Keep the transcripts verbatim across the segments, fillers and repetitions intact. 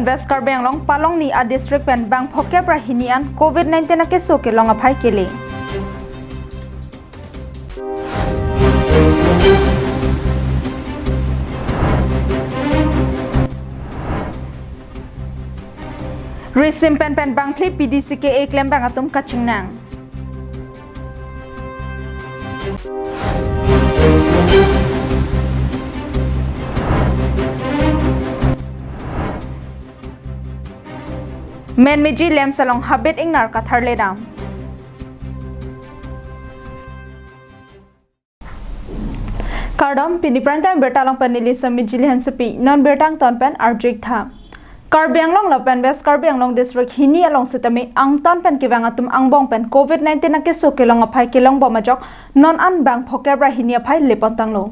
West Karbi Anglong palongni a-district pen bang phokep ra hini an covid nineteen akeso kelong aphai kele. Risim pen pen bangphli P D C K A klembang atum kachingnang. Menmeji LAMPS along habit ingnar katharledam. Kardom, pini prime time birta along pen neli Sami Jili Hansepi, non birta angton pen arju-ik tha. Karbi Anglong lapen West Karbi Anglong district hini along sitame angtan pen kevang atum angbong pen covid nineteen akeso kelong aphai kelongbom ajok non an bang phokep ra hini aphai lepon tanglo.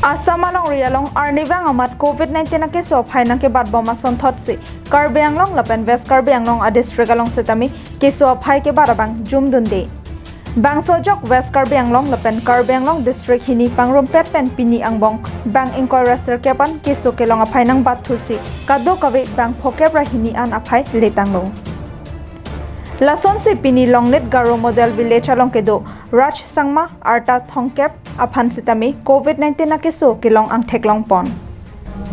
Assam alongri along arnivang amat covid nineteen akeso aphai nangkebatbom asonthotsi Karbi Anglong lapen West Karbi Anglong a-district along sitame keso aphai kebat abang jumdunde. Bangso ajok West Karbi Anglong lapen Karbi Anglong district hini pangrumpet pen pini angbong bang ingkoi ra sirkep an keso kelong aphai nangbatthusi kadokave bang phokep ra hini an aphai letanglo. Lasonsi pini Longnit Garo Model Village along kedo Raj Sangma arta thomkep aphan sitame covid nineteen akeso kelong angthek longpon.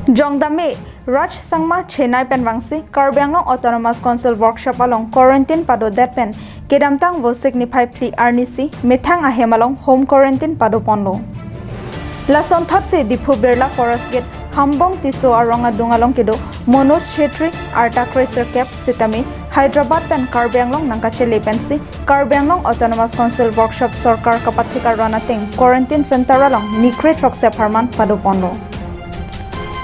Jongdame Raj Sangma Chennai pen vangsi Karbi Anglong Autonomous Council workshop along quarantine padodet pen kedamtang Vosik niphai phli arnisi methang ahem along home quarantine padoponlo. Lasonthotsi Diphu Birla Forest Gate Hambong Tisso arong adung along kedo Manoj Chhetri arta kre sirkep sitame Hyderabad pen Karbi Anglong nangkachele pensi Karbi Anglong Autonomous Council workshop sorkar kapathik aron ateng quarantine center along ni kre throksi apharman padoponlo.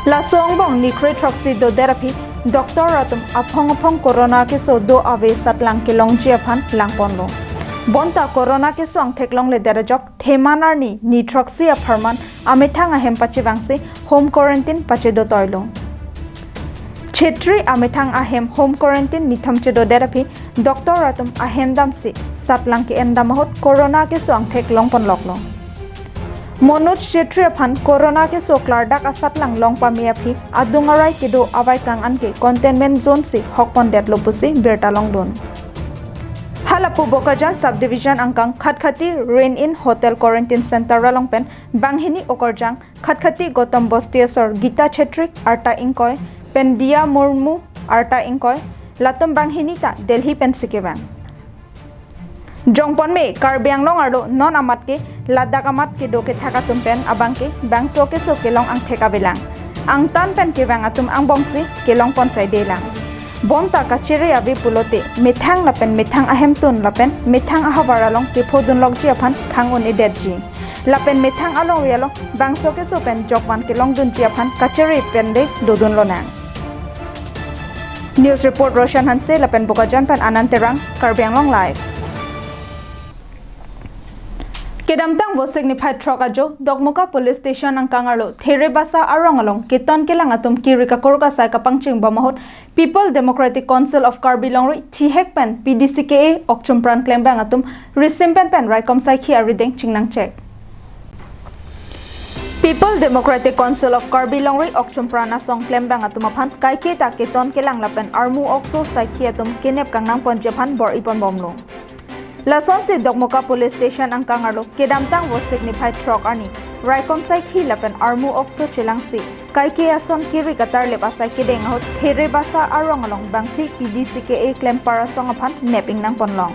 Laso angbong ni kre throksi dodet aphi doctor atum aphong aphong corona keso do ave satlang kelongji aphan langponlo. Bonta corona keso angthek longledet ajok Theman arni ni throksi apharman amethang ahem pachevangsi home quarantine pachedotoilo. Chhetri amethang ahem home quarantine nithom chedodet aphi doctor atum ahem damsi satlang ke-en dam ahut corona keso angthek longponloklo. Manoj Chhetri aphan corona keso klardak asatlang long pame aphi adung arai kedo avaikang anke containment zone si hokpondetlo pusi birta longdun. Halapu Bokajan subdivision angkang Khatkhati Rain Inn Hotel Quarantine Center along pen banghini okorjang Khatkhati Gautam Bosti asor Gita Chhetri arta ingkoi pen Dia Murmu arta ingkoi, latum banghini ta Delhi pensi kevang. Jongponme Karbi Anglong arlo non amat ke ladak amat kedo kethak atum pen abangke bangso keso kelong angthek avelang. Angtan pen kevang atum angbongsi kelongpon saidelang. Bonta kachere ave pulote methang lapen methang ahemtun lapen methang ahavar along kephodunlokji aphan khang un-edetji. Lapen methang alongri along bangso keso pen jokvan kelongdunji aphan kachere pen de dodunlonang. News report Roshan Hanse lapen Bokajan pen Anand Terang, Karbi Anglong Live. Kedamtang Vosik niphai throk ajo Dokmoka Police Station angkang arlo Therebasa arong along keton kelang atum kiri kakur kasai kapangchingbom ahut People Democratic Council of Karbi Longri thihek pen P D C K A okchumpran klembang atum risim pen pen raikom saikhi arideng chingnangchek. People Democratic Council of Karbi Longri okchumpran asong klembang atum aphan kaiketa keton kelang lapen armu okso saikhi atum kenep kangnangponji aphan bor-iponbomlo. Lasonsi Dokmoka Police Station angkang arlo kedamtang Vosik niphai throk arni raikom saikhi lapen armu okso chelangsi kaike ason kiri katarlep asai kedeng ahut Therebasa arong along bangphli P D C K A klempar asong aphan nep ingnangponlong.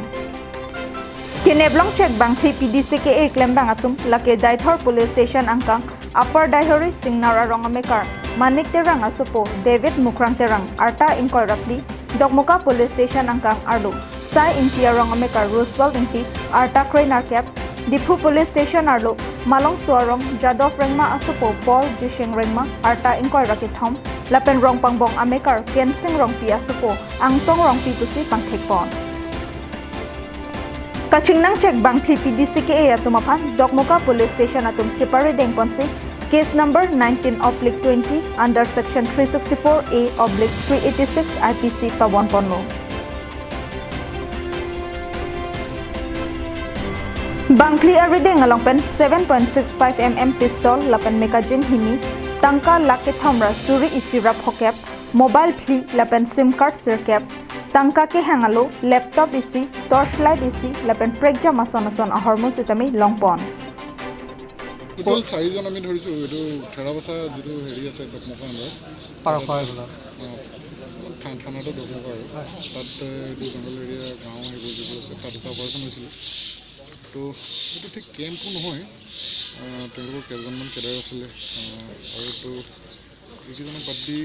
Keneplongchek bangphli P D C K A klembang atum lake Deithor Police Station angkang Upper Deithor Singnar arong amekar Manik Terang asopo David Mukrang Terang arta ingkoi ra phli, Dokmoka Police Station angkang arlo Sai Ingti arong amekar Roosevelt Ingti arta kre nerkep, Diphu Police Station arlo Malongso arong Jadov Rengma asopo Paul Jisheng Rengma arta ingkoi ra kethom, lapen Rongpangbong amekar Kensing Rongpi asopo Angtong Rongpi pusi pangthekpon. Kachingnangchek bangphli P D C K A atum aphan Dokmoka Police Station atum cheparidengponsi case number nineteen oblique twenty under section three sixty-four A oblique three eighty-six I P C pavonponlo. Bangphli arideng along pen seven point six five M M pistol lapen magazine hini Tangka lakh kethom ra suri isi ra phokep, mobile phli lapen sim card sirkep, tangka kehang alo, laptop isi, torchlight isi lapen prekjam ason ason ahormu sitame longpon. টোটেল চাৰিজন আমি ধৰিছোঁ। এইটো ঠেৰাবাচা যিটো হেৰি আছে, দকমুখা আণ্ডাৰত। পাৰখোৱা এইফালে। অ, থান-, থানাটো দকমুখা আৰু। হয়। তাত, এ, এইটো জংঘল এৰিয়া, গাঁও, সেইবোৰ যিবোৰ আছে, তাত এটা অপাৰেশ্যন হৈছিলে। তো এইটো ঠিক কেম্পো নহয়। আ, তেওঁলোকৰ কেইজনমান কেডাৰ আছিলে। আ, আৰু তো এইকেইজনক বাদ দি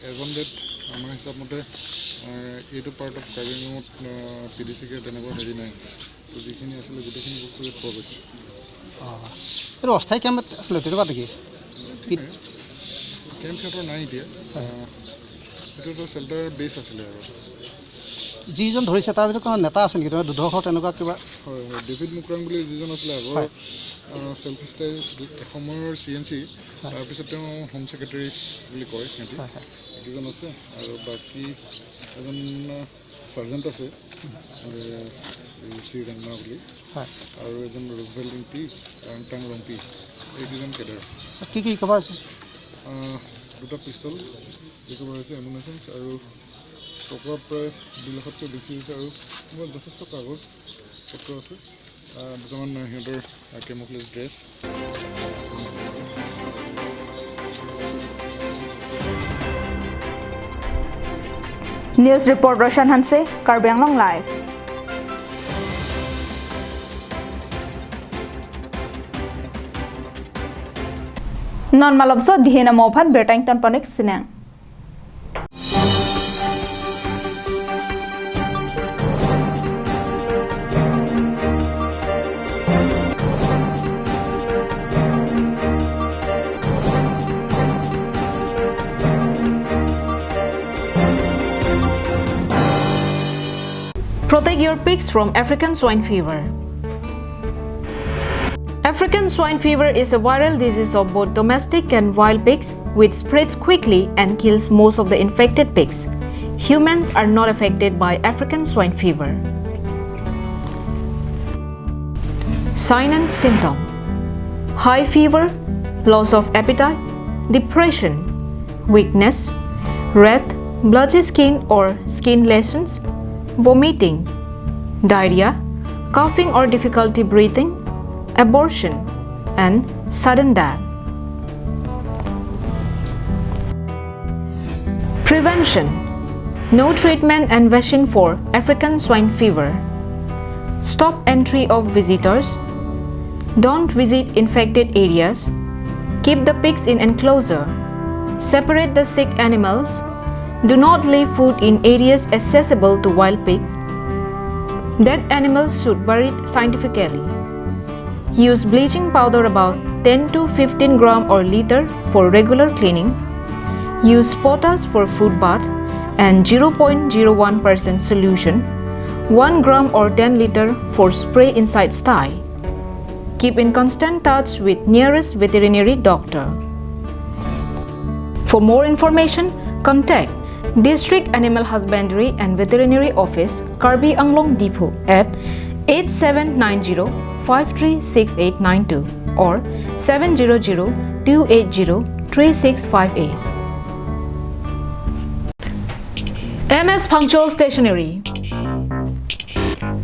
এজন ডেড আমাৰ হিচাপ মতে, আ, এইটো পাৰ্ট অফ কাৰ্বি আংলঙত, আ, পি ডি চি কে তেনেকুৱা হেৰি নাই। তো যিখিনি আছিলে গোটেইখিনি বস্তু ইয়াত পোৱা গৈছে। অ। এইটো অস্থায়ী কেম্প আছিলে, তেনেকুৱা নেকি? কেম্প সিহঁতৰ নাই এতিয়া। হয়। আ, এইটো এটা চেল্টাৰ বেছ আছিলে আৰু। যিজন ধৰিছে, তাৰ ভিতৰত কোনো নেতা আছে নেকি? তেনেকুৱা দুৰ্ধৰ্ষ তেনেকুৱা কিবা? হয়, হয়। ডেভিড মুকৰাং বুলি যিজন আছিলে আগৰ, হয়। আ, চেল্ফি ষ্টাইল এসময়ৰ চি এন চি, হয়। তাৰপিছত তেওঁ হোম ছেক্ৰেটাৰী বুলি কয় সিহঁতি। হয়, হয়। এইকেইজন আছে আৰু বাকী এজন, আ, চাৰ্জেণ্ট আছে, এ, এই চি ৰেংমা বুলি। হয়। আৰু এজন ৰোজবেল ৰিংপি, ৰাংটাং ৰংপি, এই দুজন কেডাৰ। কি কি ৰিকভাৰ হৈছে? আহ, দুটা পিষ্টল ৰিকভাৰ হৈছে, এমুনেশ্যনছ আৰু টকা প্ৰায় দুই লাখতকৈ বেছি হৈছে আৰু মোৰ যথেষ্ট কাগজ পত্ৰ আছে। আহ, দুটামান সিহঁতৰ, আহ, কেমুফ্লেজ dress. News report Roshan Hanse, Karbi Anglong Live. Non malomso dihena mophan bertang ton panik sinang. Protect your pigs from African swine fever. African swine fever is a viral disease of both domestic and wild pigs, which spreads quickly and kills most of the infected pigs. Humans are not affected by African swine fever. Sign and symptom: high fever, loss of appetite, depression, weakness, red, blotchy skin or skin lesions, vomiting, diarrhea, coughing or difficulty breathing, abortion, and sudden death. Prevention: no treatment and vaccine for African swine fever. Stop entry of visitors. Don't visit infected areas. Keep the pigs in enclosure. Separate the sick animals. Do not leave food in areas accessible to wild pigs. Dead animals should buried scientifically. Use bleaching powder about ten to fifteen gram or liter for regular cleaning. Use potash for food bath and zero point zero one percent solution, one gram or ten liter for spray inside sty. Keep in constant touch with nearest veterinary doctor. For more information, contact District Animal Husbandry and Veterinary Office, Karbi Anglong Diphu at eight seven nine zero five three six eight nine two or seven zero zero two eight zero three six five eight. M S Phangcho Stationery.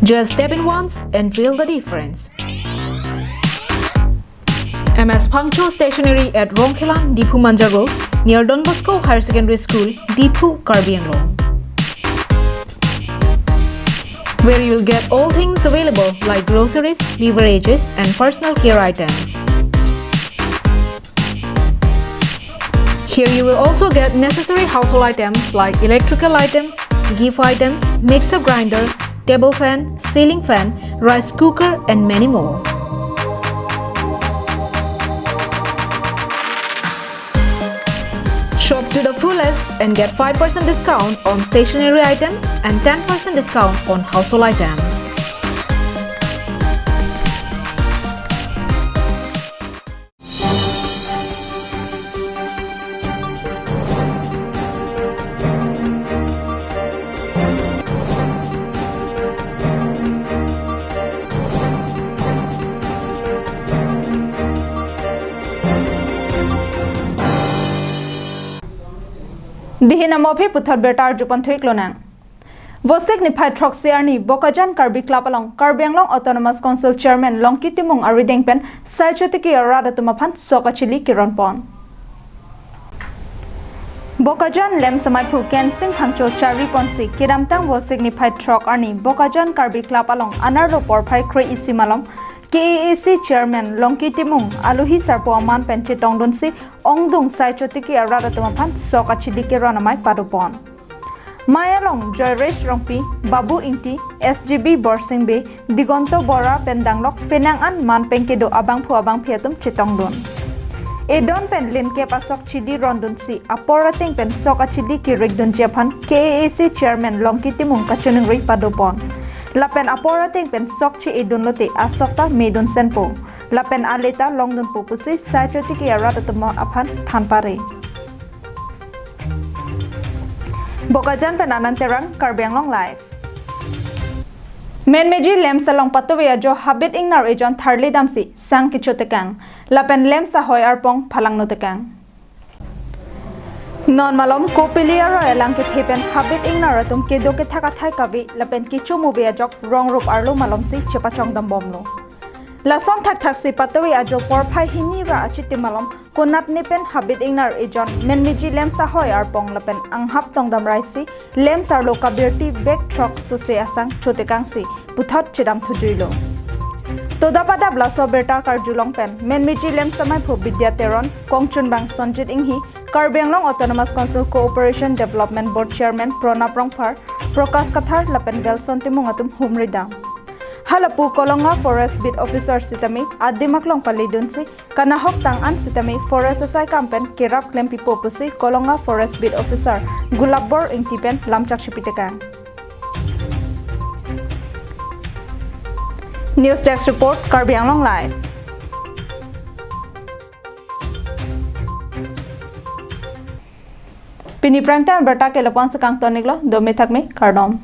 Just step in once and feel the difference. M S Phangcho Stationery at Rongkhelan, Diphu Manja Road, near Don Bosco Higher Secondary School, Diphu, Karbi Anglong, where you'll get all things available like groceries, beverages, and personal care items. Here you will also get necessary household items like electrical items, gift items, mixer grinder, table fan, ceiling fan, rice cooker, and many more. Shop to the fullest and get five percent discount on stationery items and ten percent discount on household items. Dihin amo aphi puthot birta arjupon thu-ik lonang. Vosik niphai throksi arni Bokajan Karbi Club along Karbi Anglong Autonomous Council Chairman Longki Timung arideng pen Saichotiki arat atum aphan sok achili keronpon. Bokajan LAMPS amaiphu Kensing Phangcho chariponsi kedamtang Vosik niphai throk arni Bokajan Karbi Club along anerlo porphai kre-isi malom K A A C Chairman Longki Timung alohi sarpo aman pen chetongdunsi ongdung Saichotiki arat atum aphan sok achili keron amei padopon. Mei along Joyresh Rongpi, Babu Ingti, S G B Borsing Bey, Digonto Bora pen danglok penang an man pen kedo abangphu abangpi atum chetongdun. Edon pen linkep asok chili rondunsi apor ateng pen sok achili kerikdunji aphan K A A C Chairman Longki Timung kachiningri padopon. Lapen apor ateng pen sok che-edunlote asok ta medun senpo. Lapen ale ta longdunpo pusi Saichotiki arat atum aphan than pare. Bokajan pen Anand Terang, Karbi Anglong Live. Menmeji LAMPS along patuve ajo habit ingnar ejon tharli damsi sang kechotekang. Lapen LAMPS ahoi arpong phalangno tekang. Non malom Kopili aroi alang kethe pen habit ingnar atum kedo kethak athai kave lapen kecho muve ajok rong rup arlo malomsi chepachong dambomlo. Lason thakthaksi patuve ajo porphai hini ra achitim malom konatne pen habit ingnar ejon Menmeji LAMPS ahoi arpong lapen anghap tongdam raisi LAMPS arlo kabirti bek throk sose asang chotekangsi puthot chedam thujuilo. Todap adap laso birta karjulong pen Menmeji LAMPS amaiphu Bidya Teron, kongchunbang Sonjit Inghi, Karbi Anglong Autonomous Council Cooperation Development Board Chairman Pranab Rongphar, Prakash Kathar lapen Welson Timung atum humri dam. Halapu Kolonga Forest Beat Officer sitame adim aklong palidunsi kanahok tang an sitame forest asai kam pen kerap klempipo pusi Kolonga Forest Beat Officer Gulabor Ingti pen lamchak chipitekang. News Desk Report, Karbi Anglong Live. Pini prime time birta ke lapu-an si kangton-iklo, dome thakme, kardom.